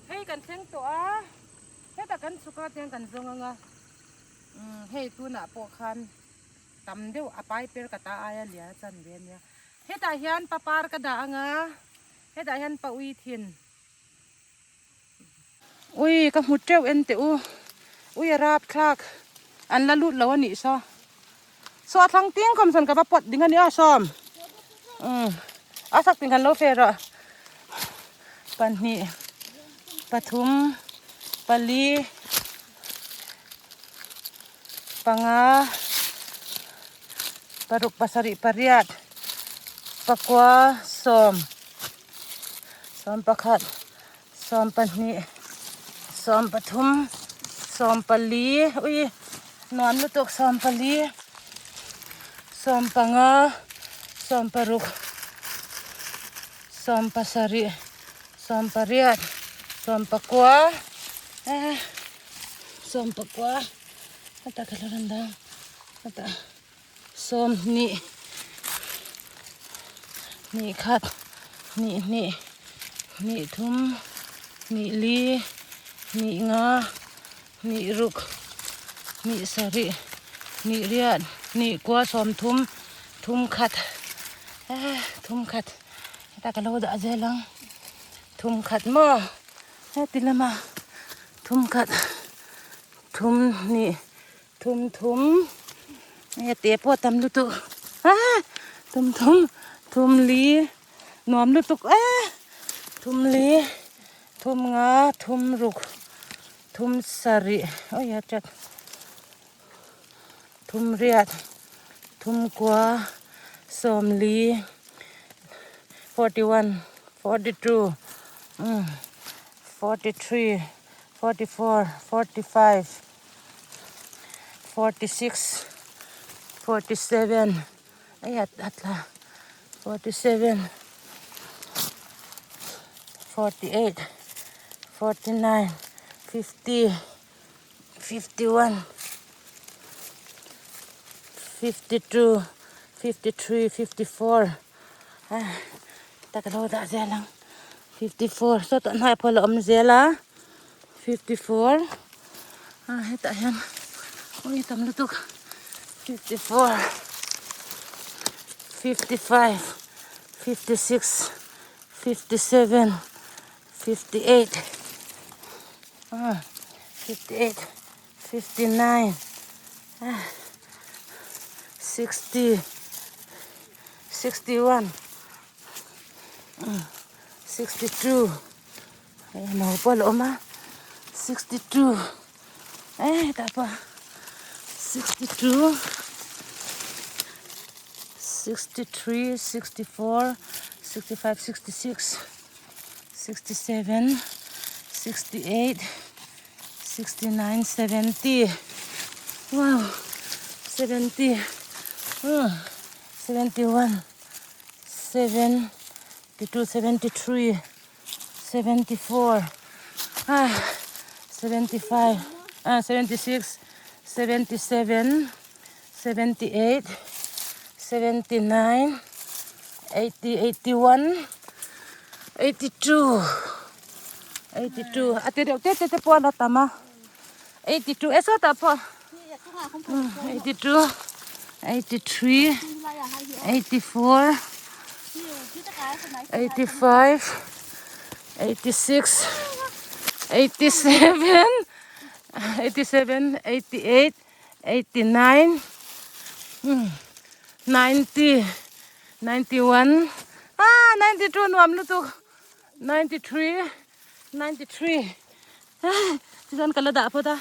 Hei kan thleng tawh a, hetah kan chhuk a tiang kan zawng anga umm hei tunah pawh khan tam deuh a pai per ka ta aia lian a chan ve ania. Hetah hian papar ka dah anga hetah hian pa ui thin. Ui ka hmu teuh en teh u ui a rap thlak an la lut lo a nih saw saw a thlang ting khawm sawn ka va pawt ding a nia sawm umm a sak ting khan lo fe rawh pahnih pathum pali panga paruk pasarih pariat pakua sawm. Sawmpakhat, sawmpahnih, sawmpathum, sawmpali, ui nuam lutuk sawmpali, sawmpanga, sawmparuk, sawmpasarih, sawmpariat, sawmpakua, eh sawmpakua heta ka la rawn dang heta. Sawmhnih hnih khat hnih hnih hnih thum hnih li hnih nga hnih ruk hnih sarih hnih riat hnih kua sawm thum thum khat eh thum khat heta ka lo dah zel ang thum khat maw heti lama thum khat thum hnih. Thum thum hei te pawh a tam lutuk a thum thum thum li nuam lutuk e thum li thum nga thum ruk thum sarih awi a chat thum riat thum kua sawm li 41 42 43 44 45. 46 47 ai a a tla 47 48 49 50 51 52 53 54 ah taka lo dah zel ang 54 sawtah hnaiah pawh a la awm zel a. 54 ah hetah hian ui tam lutuk 54 55 56 57 58 ah 58 59 ah 60 61 62 Hei no pawh a la awm a 62 eh hetah pawh 62 63 64 65 66 67 68 69 70 wow 70 71 72 73 74 ah 75 ah 76 77 78 79 80 81 82 82 a te deuh te te te pawh a la tam a 82 e sawtah pawh 82 83 84 85 86 87 87 88 89 90 91 ah 92 nuam lutuk 93 93 tichuan ka la dah phawt a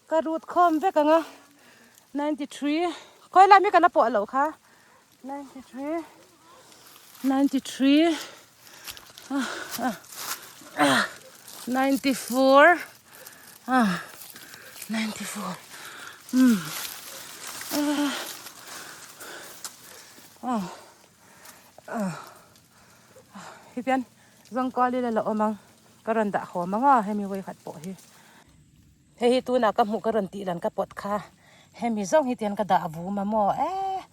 ka rut khawm vek ang a 93 khawi lai mi ka la pawh loh kha 93 93 94 ah 94 um ah ah hi pian Zawngkual ila la awm ang ka rawn dah haw mang a hemi vawi khat pawh hi hei hi tunah ka hmuh ka rawn tih lan ka pawt kha hemi zawng hi tian ka dah vum a maw eh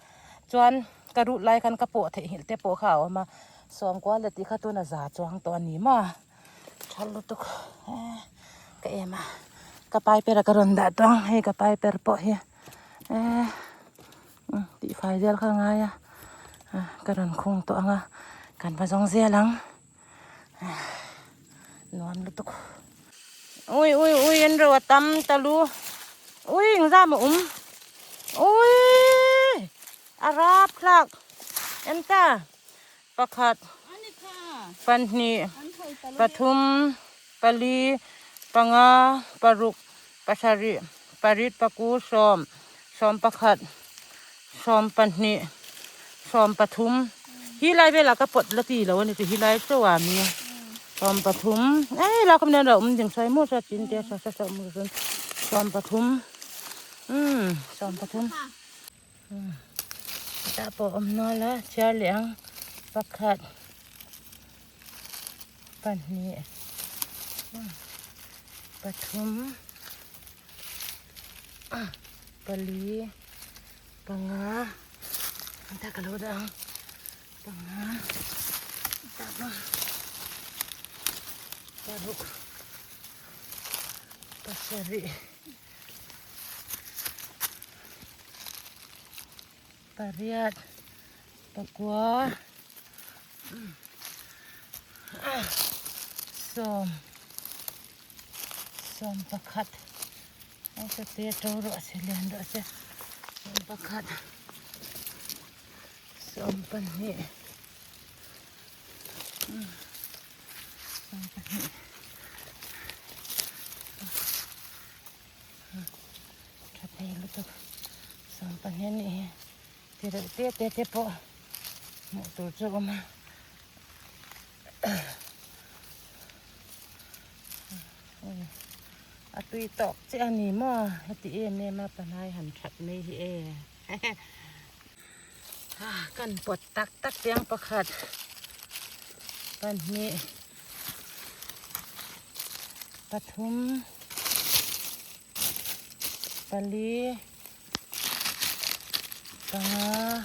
chuan ka rut lai khan ka pawh theih nghilh te pawh kha a awm a sawmkual la tih kha tuna za chuang tawh a ni maw. Tha lutuk ka em a ka piper a ka rawn dah tawng hei ka piper pawh hi eh tih fai vel kha a ngai a ka rawn khung tawh ang a kan va zawng zel ang nuam lutuk ui ui ui an ro a tam ta lu ui engzam a awm ui a rap thlak en ta. Pakhat, pahnih, pathum, pali, panga, paruk, pasarih, parit, paku, sawm, sawm pakhat, sawm pahnih, sawm pathum. Hi lai velah ka pawt la ti lo a ni chu hi lai chauh a mi a. Sawm pathum, ei la khawm nen a awm ding sawi maw sa chin te sa sa sa awm chuan sawm pathum, umm sawm pathum. Hetah pawh awm nual a chhiar leh ang pakhat pahnih pathum pali panga hetah ka lo dah ang panga hetah pawh paruk pasarih. Pariat pakua sawm sawm pakhat hei te to rawh se lian rawh se sawm pakhat sawm pahnih sawm pahnih. Tha thei lutuk sawm pahnih a nih hi ti reuh te te te pawh hmuh tur chu a awm a a tui tawk chiah a ni maw heti em em a panai han that mai hi e kan pawt tak tak chiang pakhat pahnih. Pathum pali panga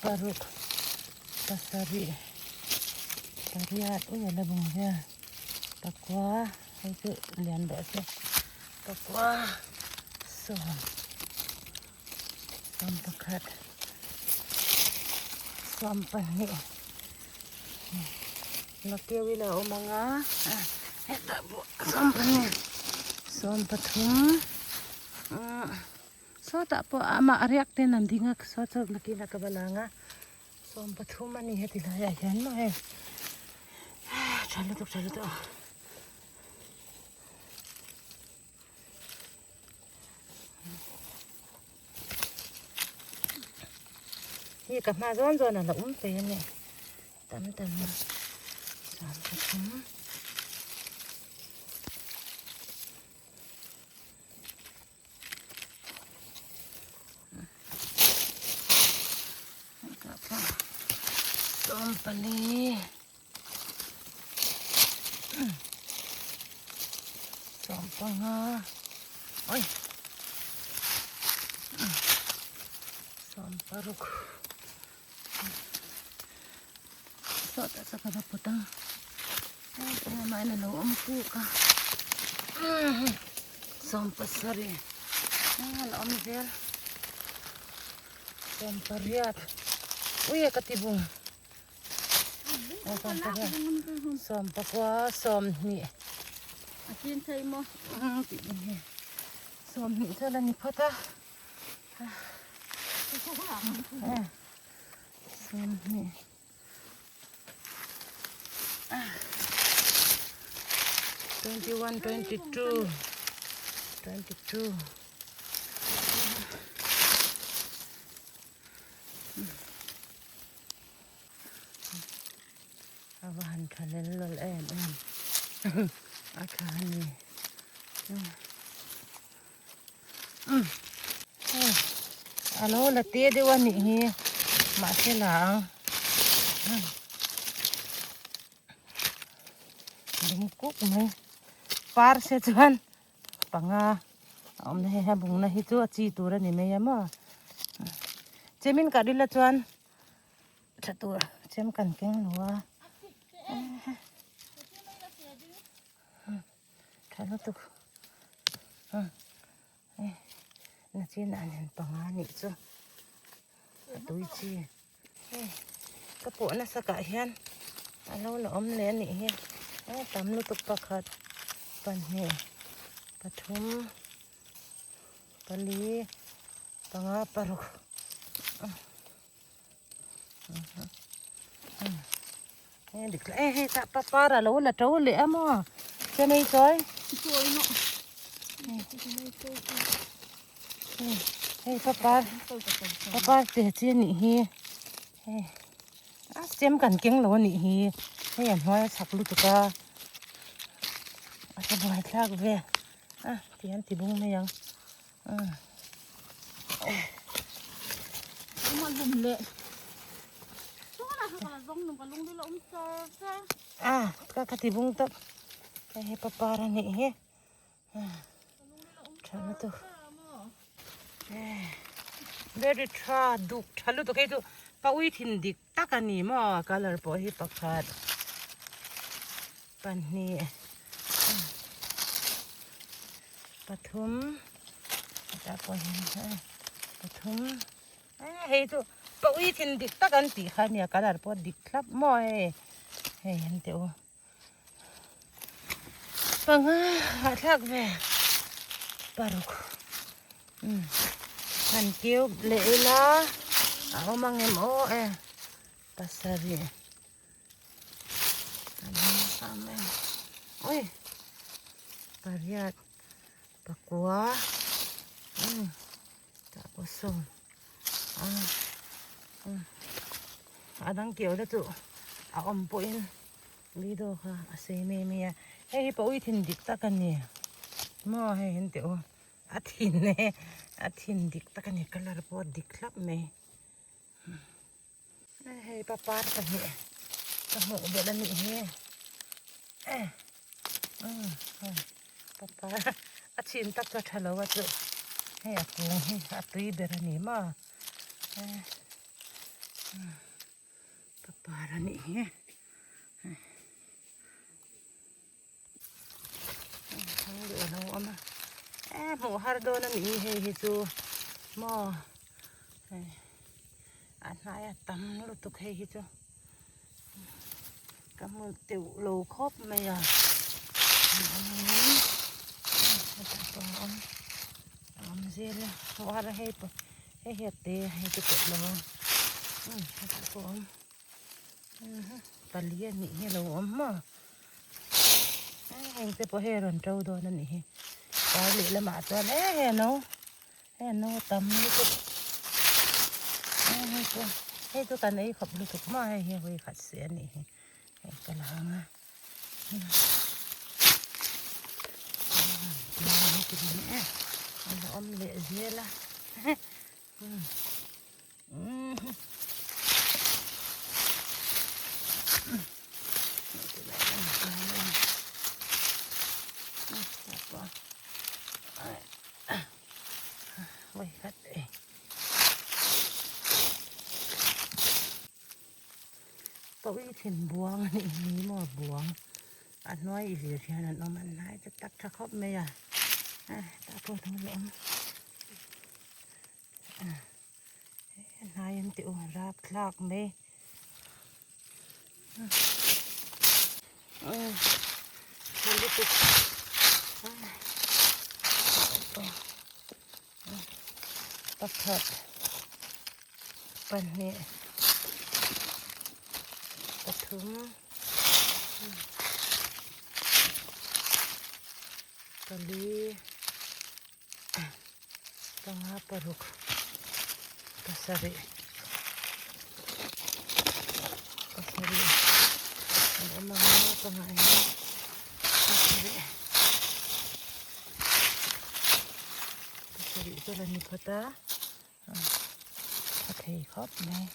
paruk pasarih pariat ui a la bung hian pakua hei chu lian deuh se pakua sawm. Sawm pakhat sawm pahnih nakeu ila a awm ang a hetah pawh sawm pahnih sawm pathum sawtah pawh amah a riak ten an ding a saw chu nakinah ka va lang a sawm pathum a ni heti laiah hian maw hei tha lutuk tha lutuk. Hi ka hma zawn zawn a la awm thei a ni tam tam a chuan ka thum sawm pali. Sawm panga oi sawm paruk sawtah saw ka va pawt ang hei mahni a lo awm kuk a sawm pasarih a la awm zel sawm pariat ui a ka ti bung. Sawm pakua sawm hnih a chin thei maw sawm hnih chuan a ni phawt a sawm hnih 21 22 22 A va han tha lel lawlh em em a tha a ni a lo la te deuh a nih hi mahse la ang dum kuk mai par se chuan panga a awm na hei a bungna hi chu a chi tur a ni mai a maw chemin kah rila chuan tha tur. Chem kan keng lo a. Tha lutuk. Nachin ah nen panga nih chu a tui chi. Hei ka pawh nasa kah hian a lo la awm leh a nih hi tam lutuk pakhat pahnih pathum pali panga paruk hei hei tah papar a lo la to leh a maw chennai chawi hei papar papar te chi a nih hi hei a chem kan keng lo a nih hi hei a hnuai a chak lutuk a a tha buai thlak ve a ti hian ti bung mai ang. A ka ka ti bung tawp hei hi papar a nih hi tha lutuk very tha duk tha lutuk hei chu pa ui thin dik tak a ni maw colour pawh hi pakhat pahnih pathum hetah pawh hian pathum hei chu pa ui thin dik tak an tih kha ania colour pawh dik thlap maw hei hei an tih u panga hahthlak ve paruk han keu leh ila a awm ang em aw e pasarih ui pariat pakua tah pawh sawm a dang keu te chu a awm pawhin video kha a sei mai mai a hei hi pawh ui thin dik tak a ni maw hei an tih aw a thin e a thin dik tak a ni colour pawh a dik thlap mai. Hei papar pahnih ka hmuh belh a nih hi papar a chhin tak chu a tha lo a chu hei a kung hi a tui ber a ni maw papar a nih hi. Hmuh har dawn a nih hei hi chu maw hei a hnai a tam lutuk hei hi chu ka hmu teuh lo khawp mai a hetah pawh a awm a awm zel a hmuh har a hei pawh hei hi a te a hei chu pawt lo a hetah pawh a awm pali a nih hi a lo awm maw. Heng te pawh hei a rawn to dawn a nih hi tlai leh lamah chuan e hei a no hei a no a tam lutuk hei chu hei chu kan ei khawp lutuk maw hei hi hawi khat si a nih hi hei ka la ang a a la awm leh zel a. Pawi thin buang a nih hi maw buang a hnuai i zir hian an awm a hnai te tak tha khawp mai a tah pawh a lo awm. Hnai an tih u rap thlak mai pakhat pahnih pathum pali. Panga paruk pasarih pasarih an awm ang a panga ah hian pasarih pasarih vel a ni phawt a a thei khawp mai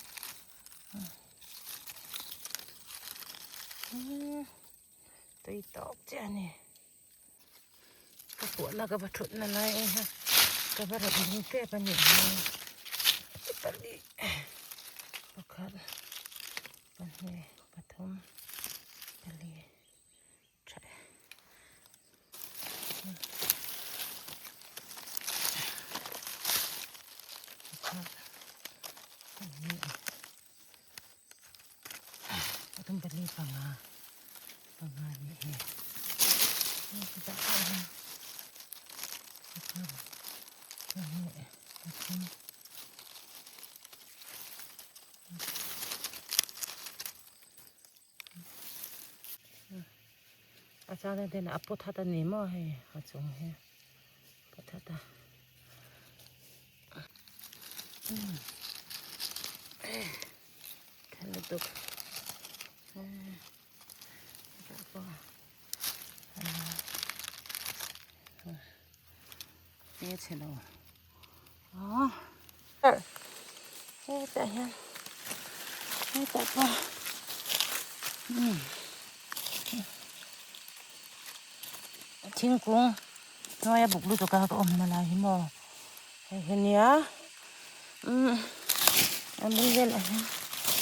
tui tawk chiah a ni. Ka puahna ka va thutna lai ang hian ka va rap ding tep a nih hmel pahnih pakhat Pahnih, pathum, pali, tha e. Pakhat, pahnih, pathum, pali, panga, panga a nih hi. Chutah pawh hian pakhat, pahnih, pathum. A chang ten a pu that a ni maw hei a chung hi pu that a tha lutuk hetah pawh te chhe lo. Hetah hian hetah pawh umm thingkung hnuaia buk lutuk a ka awmna lai hi maw hei hi nia umm a bul velah hian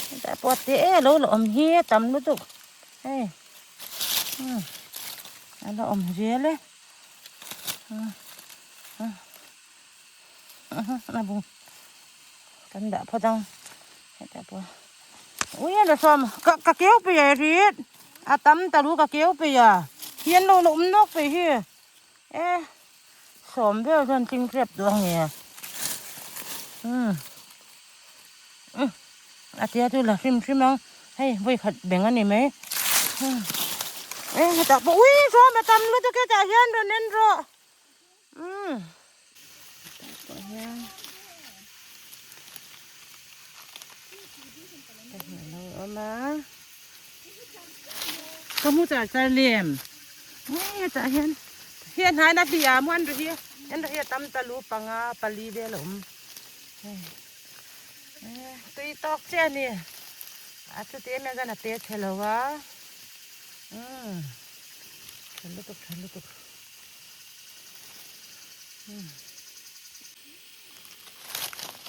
hetah pawh a te alo la awm hi a tam lutuk hei umm a la awm zel e umm. Kan dah phawt ang hetah pawh ui a la sawm ka ka keu pe a rit a tam ta lu ka keu pe a hian lo la awm nawk pe hi e sawm vel chuan tling tep duh ang nge umm a tia chu la hrim hrim ang hei vawi khat beng a ni mai e hetah pawh ui sawm a tam lutuk hetah hian rawn en rawh. Umm tah hian pahnih a lo awm a ka hmu char char lem hetah hian hian hnaina hliah a muan ri hi en ri hi a tam ta lu panga pali vel a awm hei tui tawk chiah a ni a chuti em em chuan a te chhe lo a umm tha lutuk tha lutuk.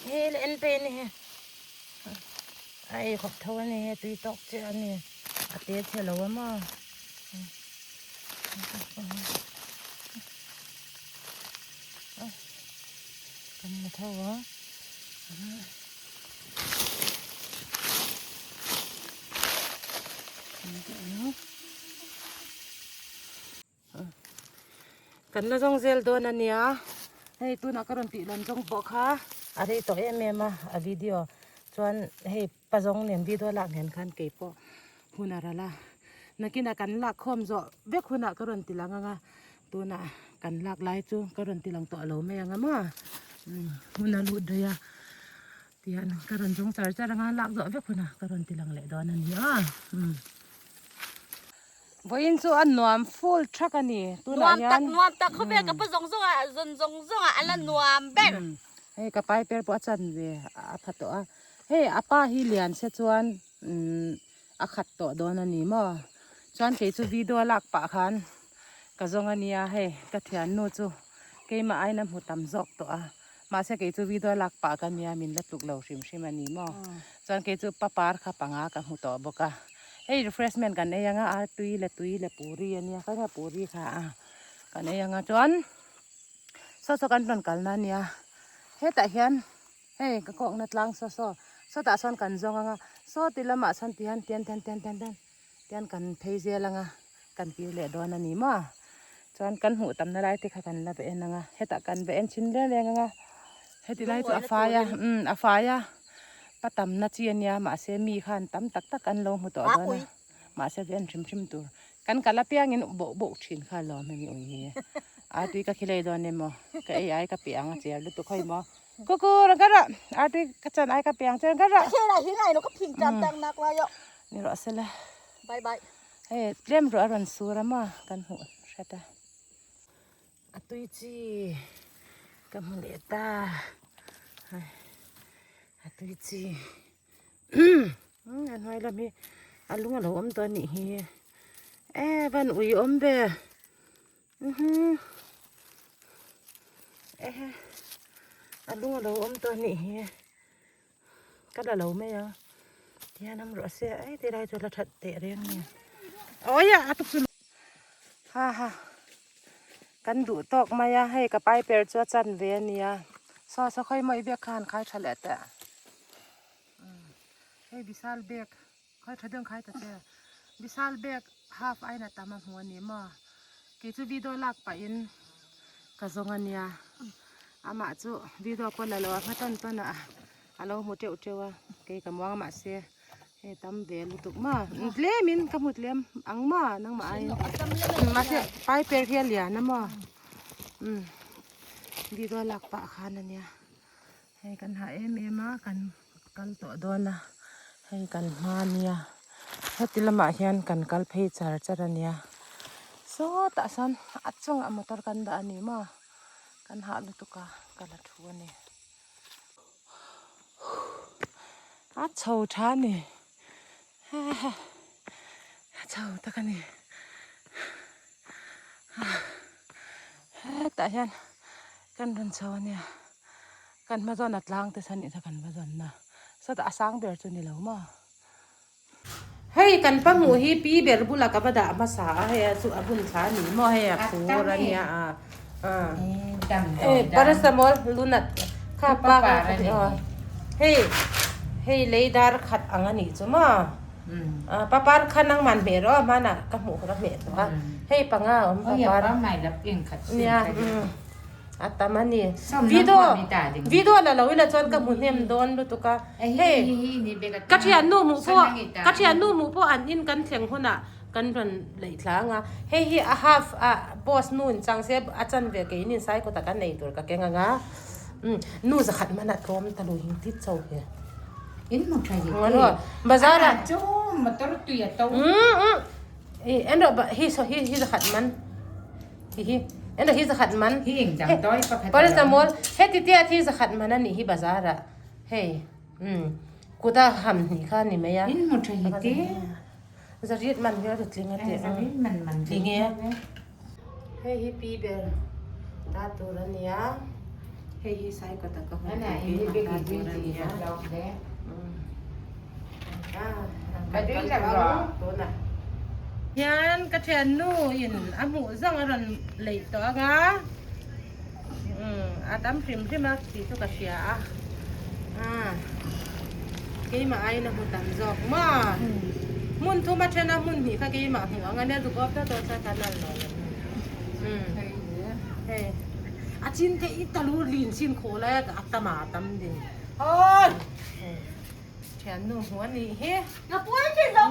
He le en pe ni he a ei khawp tho a ni he tui tawk chiah a ni a te chhe lo a maw kan la tho a. Kan la zawng zel dawn a nia hei tunah ka rawn tih lam zawng pawh kha a rei tawh em em a a video chuan hei pa zawng nen video lak nen khan kei pawh hun a ral a nakinah kan lak khawm zawh vek hunah ka rawn ti lang ang a tunah kan lak lai chu ka rawn ti lang tawh lo mai ang a maw hun a lut daih a tihian ka rawn zawng char char ang a lak zawh vek hunah ka rawn ti lang leh dawn a ni a. Vawiin chu a nuam full thak a ni. Tunah hian. Nuam tak nuam tak khawvel ka pu zawng zawng ah zawn zawng zawng ah a la nuam ber. Hei ka pai per pawh a chan ve a pha tawh a. Hei a pa hi lian se chuan a khat tawh dawn a ni maw. Chuan kei chu video lak pah khan ka zawng a nia hei ka thiannu chu keimah aina hmu tam zawk tawh a. Mahse kei chu video lak pah ka nia min la tluk lo hrim hrim a ni maw. Chuan kei chu papar kha panga ka hmu tawh bawk a. Hei refreshment kan ei anga ar tui le tui le puri a nia kha kha puri kha a kan ei anga chuan saw saw kan rawn kalna a nia. Hetah hian hei ka kawkna tlang saw saw sawtah sawn kan zawng anga saw ti lamah sawn tihian tian tian tian tian tian tian kan phei zel anga kan tir leh dawn a ni maw. Chuan kan hmuh tamna lai te kha kan la ve en anga hetah kan ve en chhin reng reng anga heti lai chu a fai a umm a fai a pa tamna chi a nia mahse mi khan tam tak tak an lo hmu tawh dawn a mahse ve en hrim hrim tur kan kal apiangin boh boh thin kha alawm hemi ui hi a tui ka khilei dawn emaw ka ei ai ka piah ang a chiar lutuk hawi maw kuku rawn kal rawh a tui ka chan ai ka piah ang che rawn kal rawh ni rawh sela. Bye bye. Hei tlem ruah a rawn sur a maw kan hmuh hret a. A tui chi ka hmu leh ta hei a tui chi a hnuai lam hi a lung a lo awm tawh a nih hi e van ui awm ve ehe a lung a lo awm tawh a nih hi ka la lo mai a. Tihian awm rawh se ai ti lai chu la that teh reng nia. Awia a tuk chu ha ha kan duh tawk mai a hei ka piper chu a chan ve a nia saw saw khawi maw i bag kha han khai tha leh teh hei Vishal bag khawi tha deuh khai ta che Vishal bag half aina tam a hmu a ni maw kei chu video lak pahin ka zawng a nia amah chu video pawh la lo a hma tawn tawn ah. A lo hmu teuh teuh a, kei ka muang a mahse hei tam ve lutuk maw tlem in ka hmu tlem ang maw nangmah aiin mahse piper hi a lian a maw umm video lak pah khan a nia hei kan hah em em a kan kal tawh dawn a hei kan hma a nia heti lamah hian kan kal phei char char a nia sawtah sawn a chungah motor kan dah a ni maw kan hah lutuk a ka la thu a ni. A chho tha a ni a chho tak a ni hetah hian kan rawn chho a nia kan hma zawn a tlang te sawn nih kha kan va zawn na sawtah a sang ber chu a ni lo maw. Hei kan pa hmuh hi pi ber bula ka va dah hmasa a hei a chu a bun thla a ni maw hei a phur a nia a a paracetamol lunat kha pa kha ka ti aw hei hei lei dar khat ang a nih chu maw a papar kha nangman hmeh rawh a hmanah ka hmuh ka hmeh tawh a hei panga a awm papar nia a tam a ni video video la lo ila chuan ka hmu hnem dawn lutuk a hei ka thiannu hmuh pawh ka thiannu hmuh pawh an in kan thleng hunah kan rawn leih thla ang a hei hi a half a boss nu in chang se a chan ve keini in sai kawtah kan ei tur ka keng ang a nu zakhat hmanah tlawm ta lui hing tit chauh hi in hmu tha hi bazar ah chu motor tui a to en rawh hi hi hi zakhat man. Hi hi ena hi zakhat man hi eng dang dawi pakhat paracetamol heti tia thi zakhat man ani hi bazar ah hei um kuta ham hnih kha ani mai a in hmu tha hi te zarit man vel chu tling a ti zarit man man tling e hei hi pi ber ta tur ania hei hi sai kawta ka hmu ana hi be ki tur ania Hian ka thiannu in a hmuh zawng a rawn leih tawh ang a a tam hrim hrim a tih chu ka hria a keimah aiin a hmu tam zawk maw hmun thum a then a hmun hnih kha keimah hmuh ang a nia zuk awp tawh tawh chuan a lo hei a chin te i ta lu lin chin khawh lai a tam a tam ding. Thiannu hmuh a nih hi. Ka puai thin lo.